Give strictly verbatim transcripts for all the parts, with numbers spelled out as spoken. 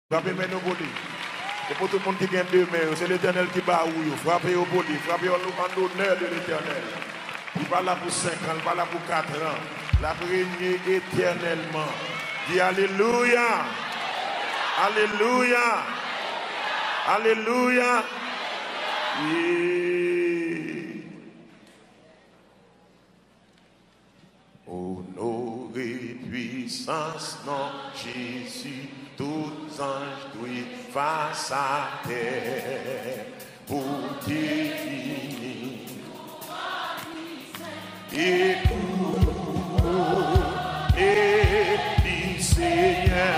Frape men nou pou li. E pou tout moun ki gen de men yo, se Letènèl ki ba ou yo. Frape yo pou li. Frape yo an, an lonè de Letènèl. Li pa la pou senk an, li pa la pou kat an. L ap renye etènèlman. Di alelouya! Alelouya! Alelouya! Yeah! Onore pwisans non Jezi, tout zanj dwe fas atè pou te vini. E kouwone li, Senyè,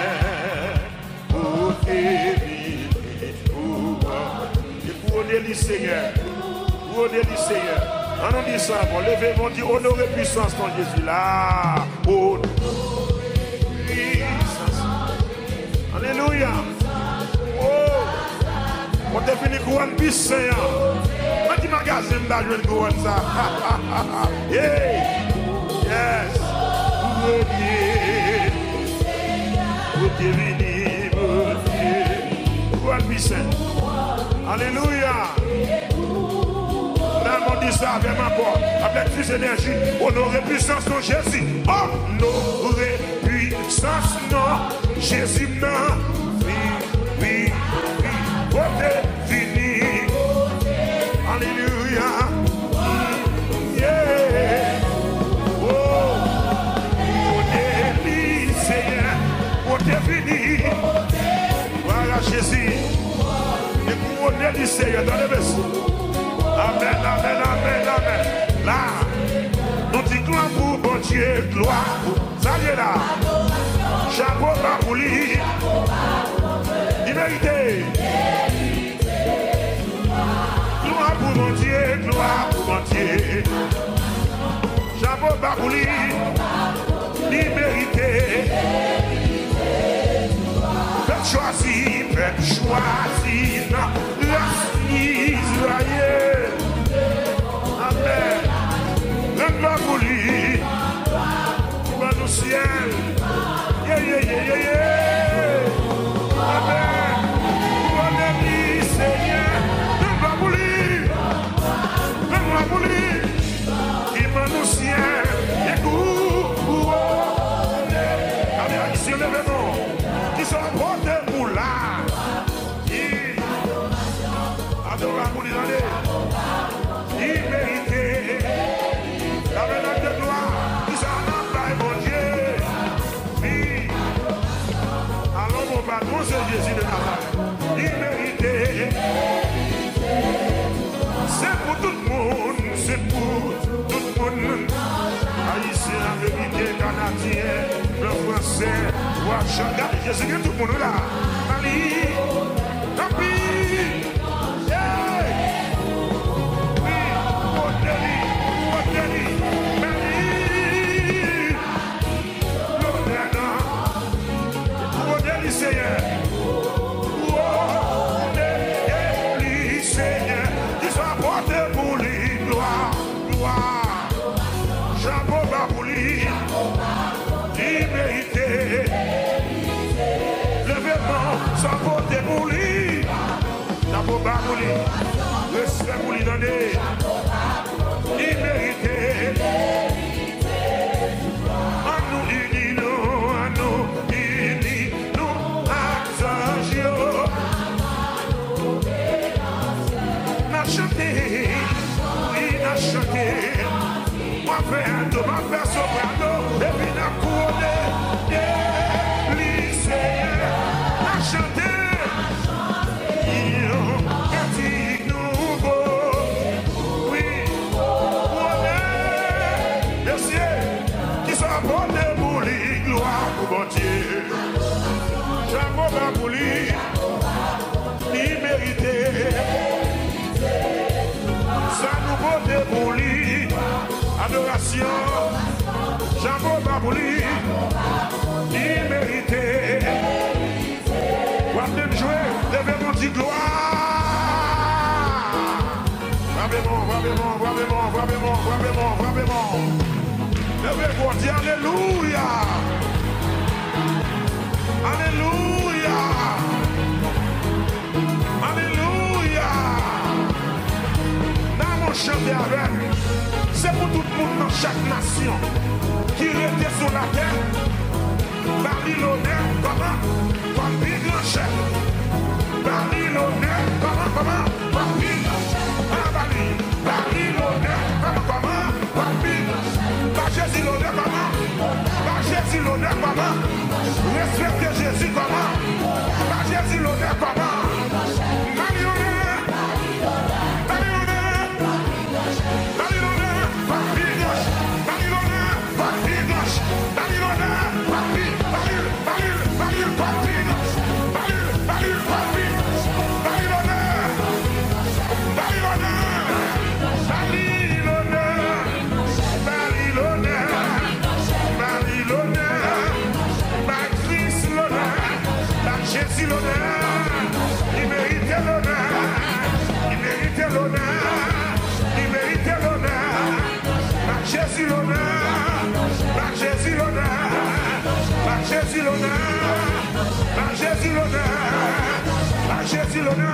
pou te vini. Kouwone. E kouwone li, Senyè. Kouwone li, Senyè. Ann nou di sa ankò. Leve men w, di, onore pwisans non Jezi la. Onore pwisans. Alelouya. Oh. Mwen te vini kouwòn pi sen an. Nan ki magazen m ta jwenn kouwòn sa? Hey. Yes. Kouwone. Pou te vini, pou te vini. Kouwòn pi sen. Alelouya. Nan mwen di sa avè m ankò. Avèk plis enèji. Onore pwisans non Jezi. Onore pwisans non Jezi m nan. Wi, wi, wi. Pou te vini. Alelouya. Yeah. Oh. Kouwone li, Senyè. Pou te vini. Glwa a Jezi. E kouwone li, Senyè. Tande mesye. Amèn, amèn, amèn, amèn. La, nou di glwa pou Bondye, glwa pou, sa l ye la. Chapo ba pou li. Li merite. Glwa pou Bondye, glwa pou Bondye. Chapo ba pou li. Li merite. Pèp chwazi, pèp chwazi nan ras Izrayèl. Amèn. Rann glwa pou li. Ban nou syèl. Ye, ye, ye, ye, ye. Amèn. Kouwone li, Senyè. Rann glwa pou li. Rann glwa pou li. Ki ban nou syèl. E kouwone. Gade Ayisyen, leve non. Kisa w pote pou la? Ki? Adore pou li, tande. Li merite. Lavènèt de glwa. Kisa n ap bay Bondye? Wi. Alò, bon patwon, se Jezi de Nazarèt. Li merite. Se pou tout moun, se pou tout moun. Ayisyen, ameriken, kanadyen, blan, fransè, wachan. Gade, Jezi gen tout moun, wi, la. Mali, tanpri. Hey! Wi, pote li, pote li. Mali. Lonè nan. Kouwone li, Senyè. Kouwone li, Senyè. Kisa w pote pou li? Glwa, glwa. Chapo ba pou li. Li merite. Leve men w, sa w pote pou li. Chapo ba pou li. Respè pou li, tande. Li merite. An nou ini nou, an nou ini nou ak zanj yo. N ap chante, wi, n ap chante. M ap fè alto, m ap fè soprano, epi n ap kouwone li, Senyè. N ap chante yon kantik nouvo. Wi, kouwone. Mesye, kisa w pote pou li? Glwa pou Bondye. Chapo ba pou li. Li merite. Sa nou pote pou li. Adorasyon. Chapo ba pou li. Li merite. W ap menm jwe. Leve men w, di glwa. Frape men w, frape men w, frape men w, frape men w, frape men w, frape men w. Leve men w, di alelouya. Alelouya. Pou tout moun nan chak nasyon ki rete sou latè, ba li lonè kòman? Kòm pi gran chèf. Ba li lonè kòman, kòman? Kòm pi gran chèf. Ah, ba li, ba li lonè kòman, kòman? Kòm pi gran chèf. Ba Jezi lonè kòman? Ba Jezi lonè kòman? Respekte Jezi kòman? Ba Jezi lonè kòman? Ba li lonè. Ba li lonè. Ba li lonè, pa pi gòch. Ba li lonè, pa pi gòch. Ba li lonè, pa pi, ba li, ba li, ba li, pa pi gòch. Ba li, ba li, pa pi gòch. Ba li lonè. Ba li lonè. Ba li lonè. Ba li lonè. Ba li lonè. Ba Kris lonè. Ba Jezi lonè. Li merite lonè. Li merite lonè. Li merite lonè. Ba Jezi lonè. Ba Jezi lonè. Ba Jezi lonè. Ba Jezi lonè. Ba Jezi lonè.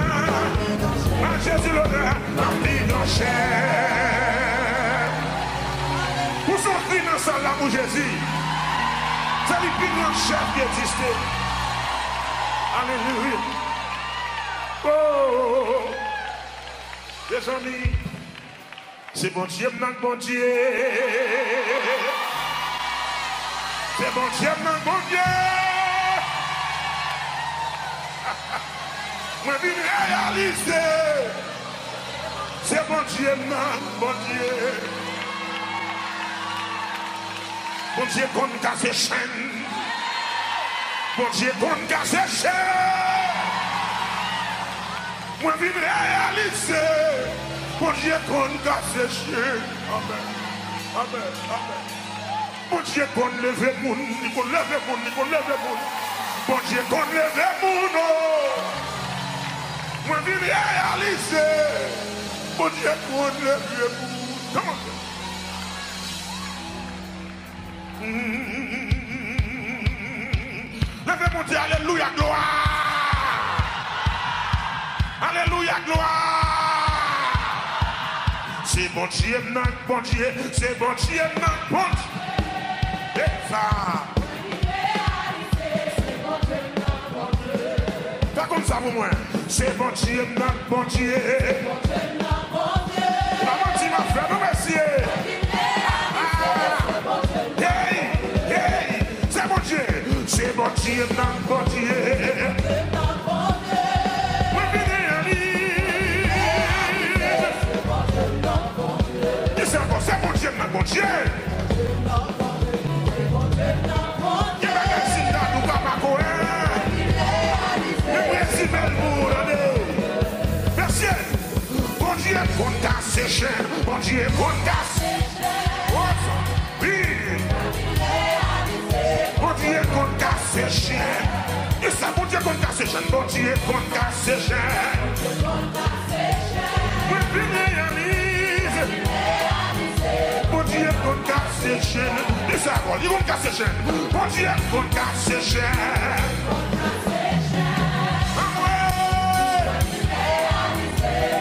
Ba Jezi lonè. Ba pi gran chèf. Pouse yon kri nan sal la pou Jezi. Se li pi gran chèf ki egziste. Alelouya. Oh, mezanmi, se Bondye m nan Bondye. Se Bondye m nan Bondye. Mwen vin reyalize. Se Bondye m nan Bondye. Bondye konn kase chenn. Bondye konn kase chenn. Mwen vin reyalize. Bondye konn kase chenn. Amèn. Amèn. Amèn. Bondye konn leve moun, li konn leve moun, li konn leve moun. Bondye konn leve moun, oh. Mwen vin reyalize, Bondye konn leve moun. Come on. Mm. Leve Bondye, alelouya, glwa! Alelouya, glwa! Se Bondye m nan Bondye, se Bondye m nan Bondye. E sa. Fè konn sa pou mwen. Se Bondye m nan Bondye. Pa manti m ap fè non, mesye. Ah, ah. Hey, hey. Se Bondye, se Bondye m nan Bondye. Mwen vin reyalize. Di sa ankò, se Bondye m nan Bondye. Gen bagay si m ta di w pa pa kwè. Men m rezime l pou ou, tande. Mesye, Bondye konn kase chenn, Bondye konn kase chenn. Oh, wi. Bondye konn kase chenn. Di sa, Bondye konn kase chenn, Bondye konn kase chenn. Mwen vin reyalize. Bondye konn kase chenn. Di sa ankò, li konn kase chenn. Bondye konn kase chenn. Anmwe!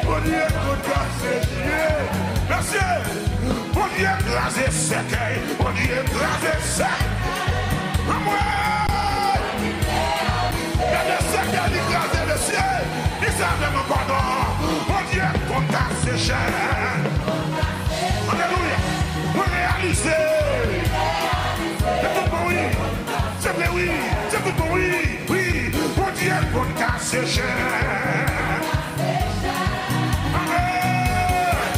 Bondye konn kase chenn. Mesye, Bondye kraze sèkèy. Bondye kraze sèkèy. Anmwe! Gade sèkèy li kraze, mesye. Di sa avè m ankò non. Bondye konn kase chenn. Alelouya. Mwen reyalize. Se tout bon, wi. Se vre, wi. Se tout bon, wi. Wi. Bondye konn kase chenn. Amèn.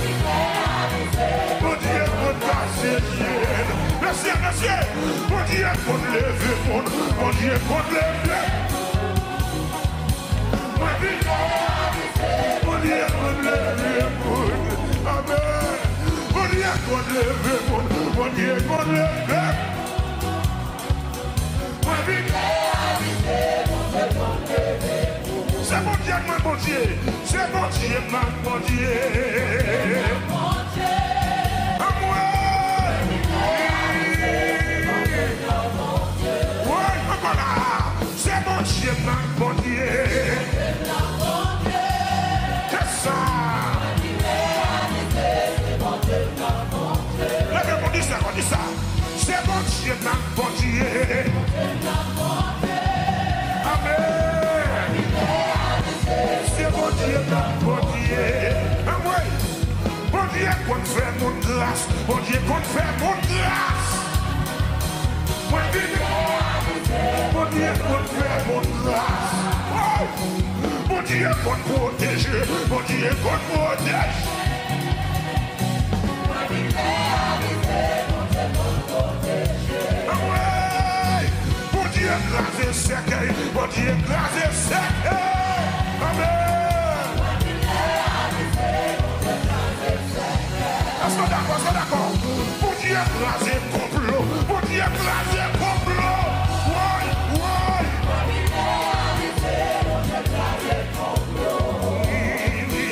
Bondye konn kase chenn. Mesye, mesye. Bondye konn leve moun. Bondye konn leve. Mwen vin reyalize, Bondye konn leve moun. Amèn. Bondye konn leve moun. Bondye konn leve. Mwen vin reyalize, Bondye konn leve moun. Se Bondye mwen, Bondye. Se Bondye mwen, Bondye. Anmwe. Woy, ankò la. Se Bondye m nan Bondye. Se sa. Bondye n ap Bondye. Amèn. Se Bondye n ap Bondye. Anmwey. Bondye konn fè moun gras. Bondye konn fè moun gras. Mwen vin reyalize. Bondye konn fè moun gras. Oh! Bondye konn pwoteje. Bondye konn pwoteje. Anmwey! Bondye kraze sèkèy, Bondye kraze sèkèy. Amèn. Èske w dakò? Èske w dakò? Bondye kraze konplo, Bondye kraze konplo. Woy, woy. Wi, wi.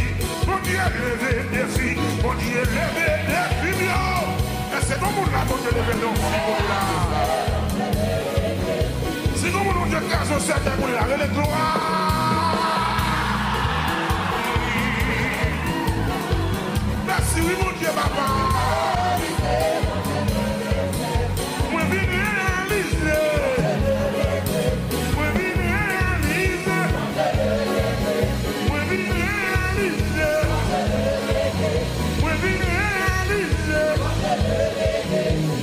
Bondye leve defi, Bondye leve defi m yo. Èske gon moun la Bondye leve defi pou li la? Si gon moun Bondye kraze yon sèkèy pou li la, rele glwa. Mèsi wi Bondye papa. Mwen vin reyalize. Mwen vin reyalize. Mwen vin reyalize. Mwen vin reyalize.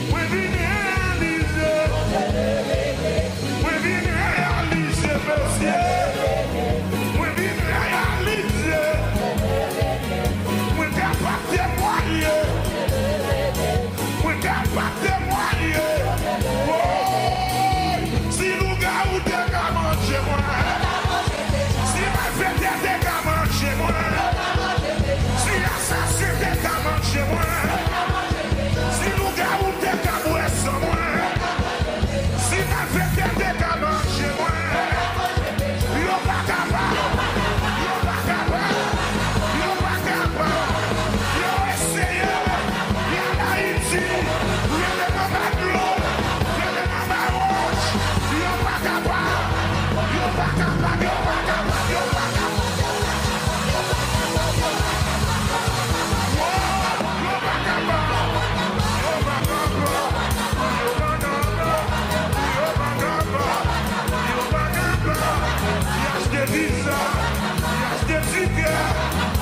Mwen vin reyalize. Mwen vin reyalize, mesye. Mwen vin reyalize. Mwen kapab temwaye. Mwen kapab temwaye. Woy! Si lougawou te ka manje mwen, si malfektè te ka manje mwen, si asasen te ka manje mwen, si lougawou te ka bwè san mwen, si malfektè te ka manje mwen, yo pa kapab, yo pa kapab, yo pa kapab, yo eseye, y al Ayiti, rele m anba dlo, rele m anba wòch, yo pa kapab, yo pa kapab, yo pa kapab, yo pa kapab. Li achte viza, li achte tikè,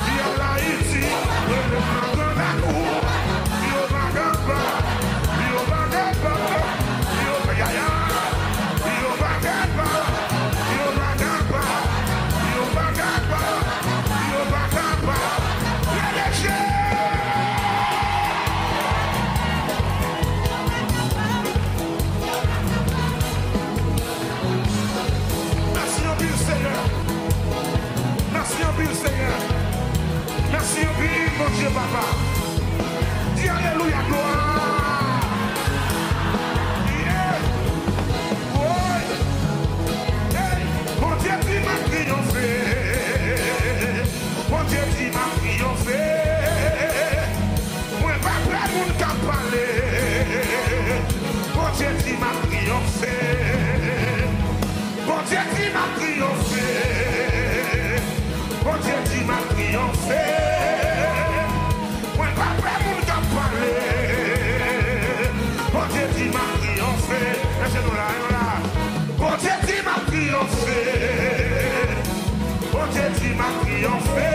li al Ayiti, rele m nan Gran Lakou. Yo pa kapab, yo pa kapab, yo pa, yaya, yo pa kapab, yo pa kapab, yo pa kapab, yo pa kapab. Rele Jezi! Mèsi anpil, Senyè. Mèsi anpil, Senyè. Mèsi anpil, Bondye Papa. Di alelouya, glwa. Yeah. Woy. Hey, Bondye di m ap triyonfe. Bondye di m ap triyonfe. Mwen pa pè moun k ap pale. Bondye di m ap triyonfe. Bondye di m ap triyonfe. Bondye di m ap triyonfe. Mwen pa pè moun k ap pale. Bondye di m ap triyonfe. Èske nou la, nou la? Bondye di m ap triyonfe. Bondye di m ap triyonfe.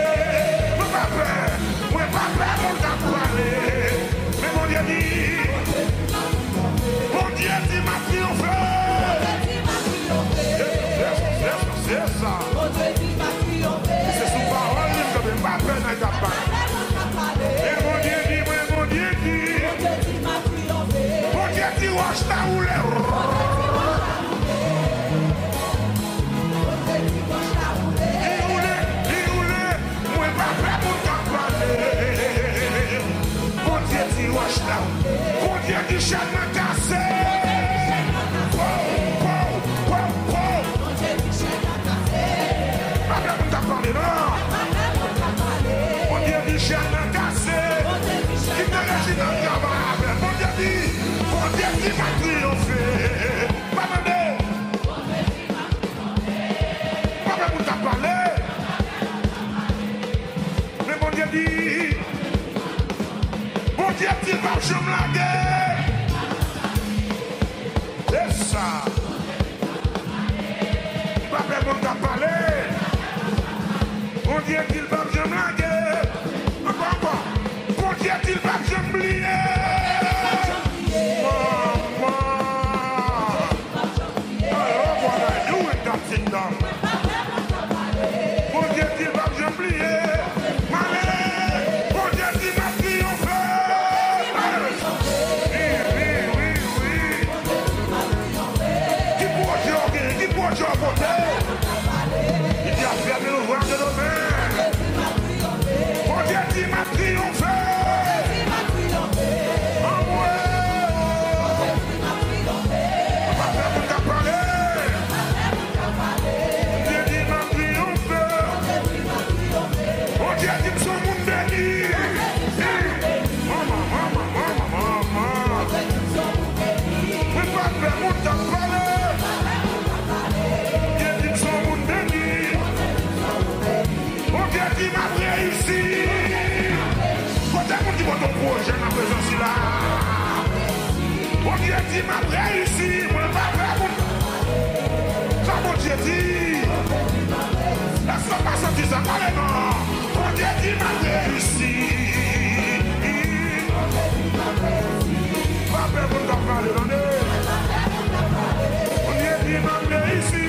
Mwen pa pè, mwen pa pè moun k ap pale. Men Bondye di, Bondye di m ap triyonfe. Se, se, se, se sa. Se sou pawòl li m kanpe, m pa pè nèg k ap pale. Men Bondye di, mwen Bondye di. Bondye di wòch la woule. Li woule, li woule. Mwen pa pè moun k ap pale. Bondye di wòch la. Bondye di chèn nan kase. Pow, pow, pow, pow. Pa pè moun k ap pale, non. Bondye di chèn nan kase. Kite Rejinald travay avè l. Bondye di, Bondye di m ap triyonfe. Pa tande. Pa pè moun k ap pale. Men Bondye di, Bondye di l p ap janm lage. Moun k ap pale. Bondye di l p ap janm lage. Ankò, ankò. Bondye di l p ap janm bliye. Manman. Oh, what are you in that kingdom? Bondye di l p ap janm bliye. M ale. Bondye di m ap triyonfe. Wi, wi, wi, wi. Ki pwojè w genyen? Ki pwojè w pote? Li di ap fèmen louvraj de demen. Bondye di m ap triyonfe. Anmwe. Papa moun k ap pale. Bondye di m ap triyonfe. Bondye di m se yon moun beni. Manman, manman, manman, manman. Mwen pa pè moun k ap pale. Bondye di m se yon moun beni. Bondye di m ap reyisi. Kote moun ki pote yon pwojè nan prezans li la? Bondye di m ap reyisi. Mwen pa pè moun. Sa Bondye di? Èske w pa santi sa? Pale non. Bondye di m ap reyisi. Pa pè moun k ap pale, tande. Bondye di m ap reyisi.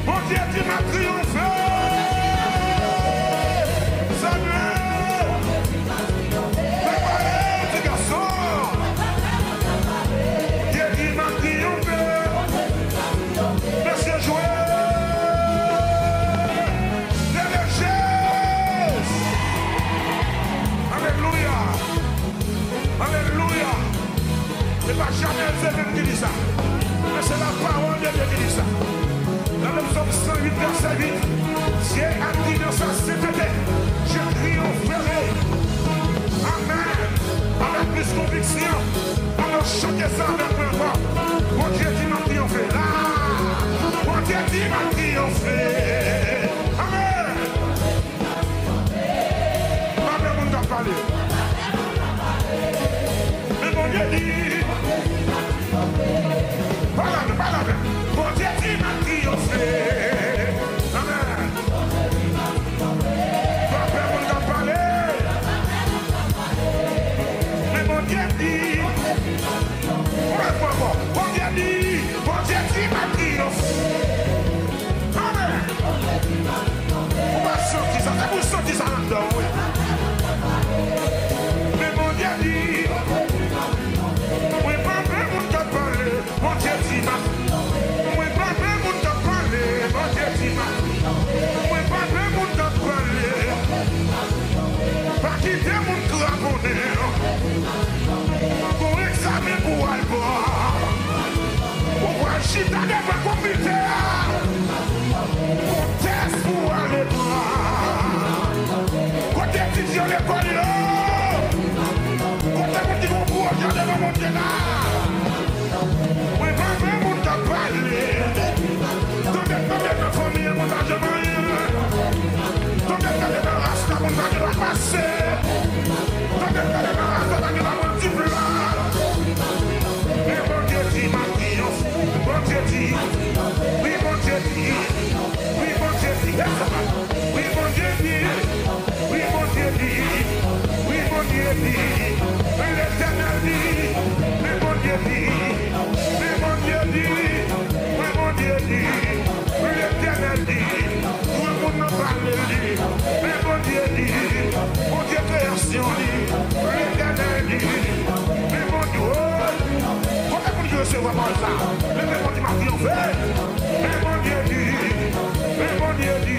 Bondye di m ap triyonfe. Zanmi, prepare w, ti gason. Bondye di m ap triyonfe. Mesye jwe. Leve je. Alelouya. Alelouya. Se pa Janèl se menm ki di sa. Men se la pawòl de Dye ki di sa. Nan le psaume cent huit, verset huit, Dieu a dit dans sa sainteté, je triompherai. Amen. Avec plus conviction, on va chanter ça avec moi. Bondye di m ap triyonfe la. Bondye di m ap triyonfe. Amen. Pa pè moun k ap pale. Men Bondye di. Pa la men, pa la men. Bondye di m ap triyonfe. Amen. Pa pè moun k ap pale. Men Bondye di. Yon lòt fwa ankò. Bondye di. Bondye di m ap triyonfe. Amen. Ou pa santi sa, se pou w santi sa anndan w, wi. Men Bondye di, mwen pa pè moun k ap pale, Bondye di m ap. Mwen pa pè moun k ap pale, Bondye di m ap. Mwen pa pè moun k ap pale. Pa kite moun kraponnen. Gon egzamen pou w al pran. Ou pral chita devan konpitè a. Gon tès pou w ale pran. Kote etidyan lekòl yo? Kote moun ki gon pwojè devan Bondye la? Mwen pa vle moun k ap pale. Tande, tande nan fanmi an, moun pa janm anyen. Tande, tande nan ras la, moun pa gen dwa pase. Tande, tande nan ras la, pa gen dwa pran diplòm. Men Bondye di, m ap triyonfe. Bondye di, wi, Bondye di, wi, Bondye di, wi, Bondye di, wi, Bondye di, wi, Bondye di, Letènèl di, men Bondye di, men Bondye di, men Bondye di, Letènèl di, granmoun nan pale, l di, men Bondye di, Bondye kreyasyon li, Letènèl di, men Bondye, o, kote moun ki resevwa pawòl sa? Leve men w, di, m ap triyonfe. Men Bondye di, men Bondye di,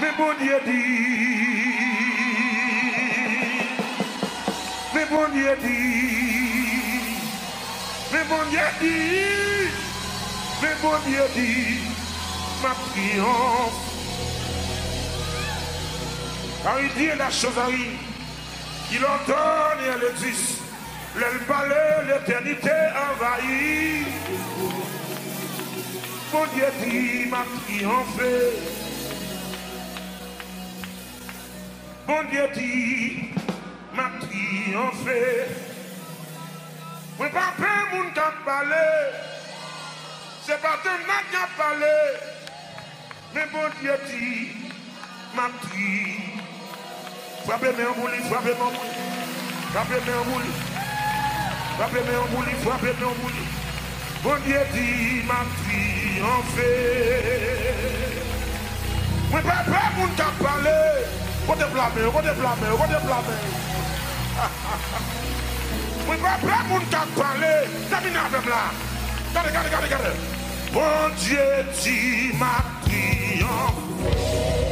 Men Bondye di, men Bondye di, men Bondye di, men Bondye di, m ap triyonfe. Car il dit, et la chose arrive, qu'il ordonne et elle existe. Lè l pale, letènite anvayi. Bondye di, m ap triyonfe. Bondye di, m ap triyonfe. Mwen pa pè moun k ap pale. Se pa tann nat k ap pale. Men Bondye di, m ap di. Frape men an pou li, frape men an pou li. Frape men an pou li. Frape men an pou li, frape men an pou li. Bondye di, m ap triyonfe. Mwen pa pè moun k ap pale. Kote pla men yo, kote pla men yo, kote pla men yo. Mwen pa pè moun k ap pale. Termine avè m la. Gade, gade, gade, gade. Bondye di, m ap triyonfe.